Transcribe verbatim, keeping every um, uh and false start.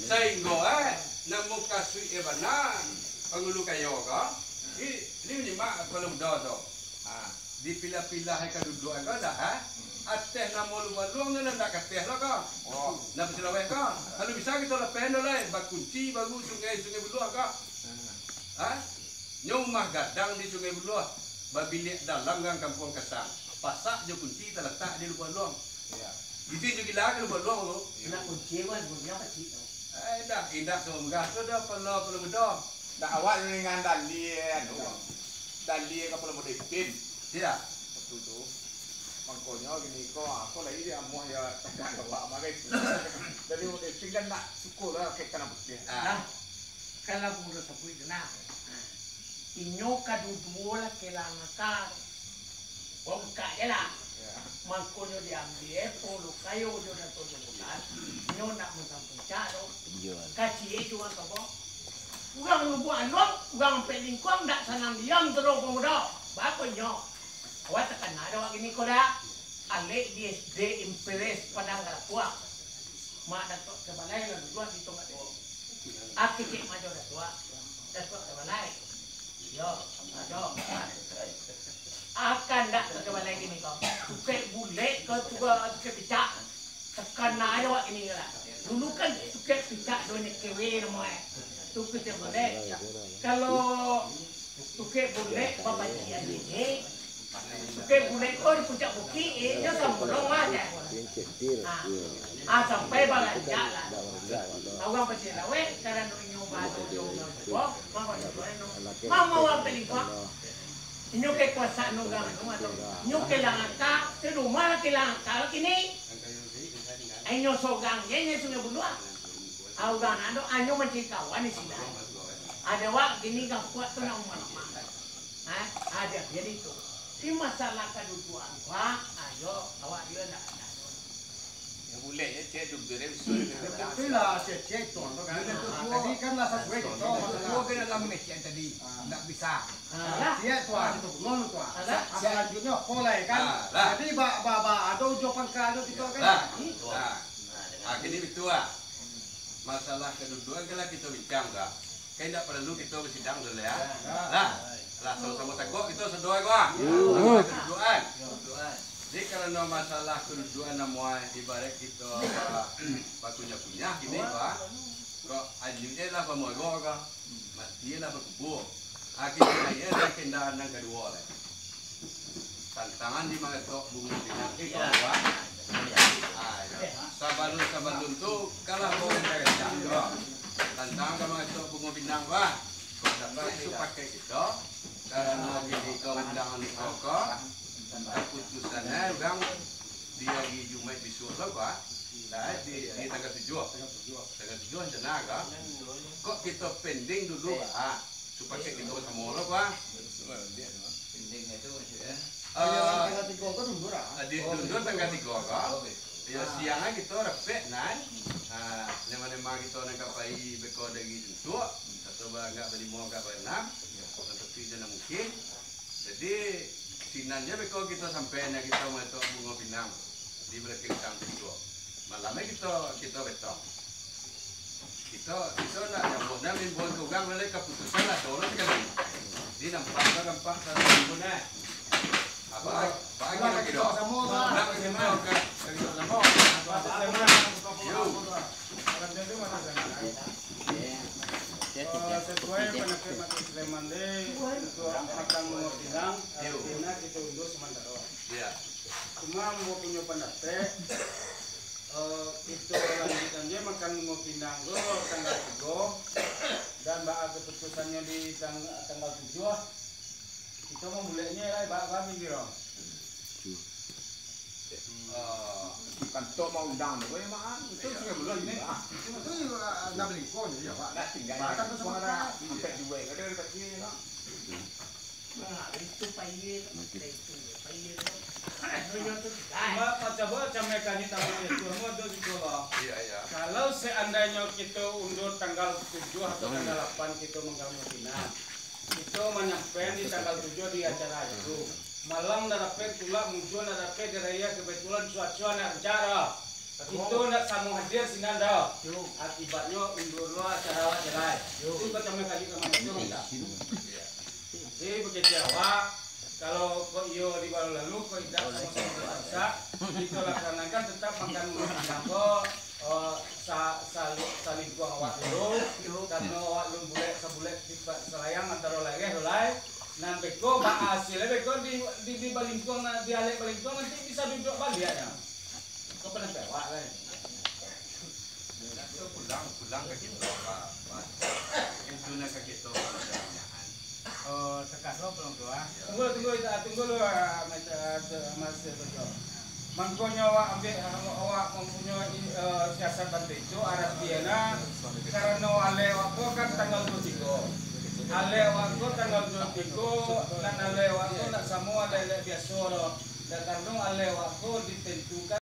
Sainggo, eh, namo kasuik e bana, pangulu kayo ko, di, di manyimak kalau mudo tu. Ha, dipilah-pilah e kadudukan ko dak, ha? Ateh namo Lubuak Aluang tu nan dak kateh lo ko. Oh. Nan pasilaweh ko. Kalau bisa kito lapeh ando lai, bakunci baru sungai, Sungai Buluah ko. Ha? Nyo umah gadang di Sungai Buluah, babiliak dalam gang Kampuang Kasang. Pasak jo kunci talatak di Lubuak Aluang. Iyo. Izin jo gila ka Lubuak Aluang tu. Nak kunci, wan, kunci apo cik tu? Eh, indak, indak tu, munggah tu dah pala, pala mudo. Ndak awak jo dengan dali, anu, dali kapalo mudo ipin. Iyo. Betul tu. Mangkonyo gini ko, apo lai di amuah yo, tangah awak makai. Jadi mudo ipin kan nak syukur lah, kek tanah putih. Ah. Nah, kalau mudo sabuik tu nah. Inyo kaduduo lah kehilangan akal. Bongkak je lah. Mangkonyo diambiak pulo kayo jo Dato Jolukan, nyo nak mantang puncak tu. Iyo. Kaciak juo ka bawah. Urang Lubuak Aluang, urang Ampek Lingkuang dak sanang diam tu doh, pamudo. Baa kok inyo? Awak takana dek awak kini ko dak? Alek di S D Imperial Padang Garapuak. Mak Datuak Tabalai lah duduak di tongga tu. Akikik majo Datuak. Datuak Tabalai. Yo, majo. Akan dak Tabalai kini ko. Tukek bulek ko tu, tukek picak. Takana jo awak kini ko lah. Dulu kan tukek picak do nyo kewe namo e. Tu kito bulek. Kalau tukek bulek babajian ini, tukek bulek ko di puncak bukik, eh, nyo samulong lah je. Ah, ah, sampai baranjak lah. Urang pasilaweh, karano inyo bahaso urang tuo, mama urang palingkuang. Inyo kekuasaan urang anu atau inyo kehilangan akal, di rumah lah kehilangan akal kini. Inyo sorang je, inyo Sungai Buluah. Urang ado, inyo mancari kawan di siko. Ado awak kini gampuak tu nak umah-umah. Ha? Ado jadi tu. Di masalah kadudukan, ayo, awak dia nak, nak. Ya, boleh ya, cek dulu, dia bisa. Itulah, cek, cek, tuan, tu kan. Ah, tadi kan lah sasuai kita, masalah. Dua kena dalam mengecek tadi, ah, ndak bisa. Alah. Siap, tuan, itu belum, tuan. Alah. Selanjutnya, apa lagi, kan? Alah. Jadi, ba, ba, ba, ado ujuang pangka tu, kita kan? Alah. Itu. Nah, nah, kini betul, ah. Masalah kadudukan kan lah kita bincang, dah. Kan indak paralu kito basidang tu lah, ya. Ya. Lah, lah, samo-samo tagak kito sadoa ko, ah. Ya. Masalah kadudukan. Ya. Jadi, karano masalah kadudukan namuah ibarat kito ba-, bakunyah-kunyah kini ko, ah. Kok anyuiknyo lah bamorok ko, mati lah bakubua. Ah, kini naiak lah kenda nan kaduo lah. Tantangan di mangatok bungo pinang. Eh, kawan-kawan. Ah, ya. Sabalun-sabalun tu, kalah boleh rancak juo. Tantangan ka mangatok bungo pinang, bah. Kok dapek supakek kito, karano di kaundangan pokok, kaputusannyo urang di hari Jumaik bisuak tu, bah. Nah, di, di tanggal tujuah. Tanggal tujuah rencana ka. Kok kito pending dulu, bah. Supaya kito basamo lo, Pak. Pending itu maksudnya? Eh, tanggal tigo ko mundur, ah? Eh, di-, mundur tanggal tigo ko. Oh, oke. Ya, siang aja kito rapek, nah. Ah, lima-lima kito nan ka pai beko dari Juntuak, atau ba-, agak balimo, agak baanam, tapi jan mungkin. Jadi, sinan je beko kito sampai, nah, kito matok bungo pinang di balakang Juntuak. Malam e kito, kito betong. Kito, kito ndak nyambuah, ndak maimbau ka urang, lai kaputusan lah, dolo sakali. Di nampak, nampak, satu minggu nah. Apa, apa lagi nak kito? Nak kito ka, ka kito samo. Yo. Eh, sesuai pandapat Mak Sulaiman deh, untuk makan bungo pinang, artinya kita undur sementara. Iya. Cuma ambo punyo pandapat, eh, kito lanjuikan je makan bungo pinang tu tanggal tigo, dan baa keputusannyo di tang-, tanggal tujuah, kito mambuleknyo lah, baa, baa, pinggir, oh. Eh, kantor mau undang tu, eh, Mak, itu sudah bulan ni, ah. Itu, ah, nak beli kau ni, ya, Pak. Nak tinggal. Bahkan tu sama suara, sampai dua, ada, ada, ada. Nah, itu payah, itu payah. Dunia tu, ah. Cuma, Pak, coba sampai kami tahu itu, semua tu di sekolah. Iya, iya. Kalau seandainya kita undur tanggal tujuh atau tanggal delapan kita mengganggu Cina, kita menyampaikan di tanggal tujuh di acara itu. Malam dah dapat pula muncul, dah dapat di raya kebetulan cuaca nak lancar. Kito ndak samo hadir sinan doh. Akibatnyo undur lo acara awak jalai. Itu pertama kali ka mangecek kita. Jadi, bakecek awak, kalau kok iyo di bawah lalu, kok indak samo-samo tarusak, kito laksanakan tetap makan urang ko, eh, sa-, sa-, salingkuang awak dulu, karano awak lun bulek sabulek tipak salayang antaro lageh tu lai. Nan beko baasil, beko di, di, di balingkuang, di alek balingkuang nanti bisa duduak baliak nyo. Kau pernah tewak kan? Pulang, pulang ka kito, Pak. Itu nak ka kito, Pak. Oh, tekan lo pulang tu, ah. Tunggu, tunggu, tak tunggu lo, ah, mas, ah, tu, mas, tu, tu. Mangkonyo awak ambiak, ah, awak mampunyoi, eh, siasat bantu itu, aratianyo, karano alek awak ko kan tanggal dua tigo. Alek awak ko tanggal dua tigo, nan alek awak ko ndak samo alek-alek biaso doh. Dan karano alek awak ko ditentukan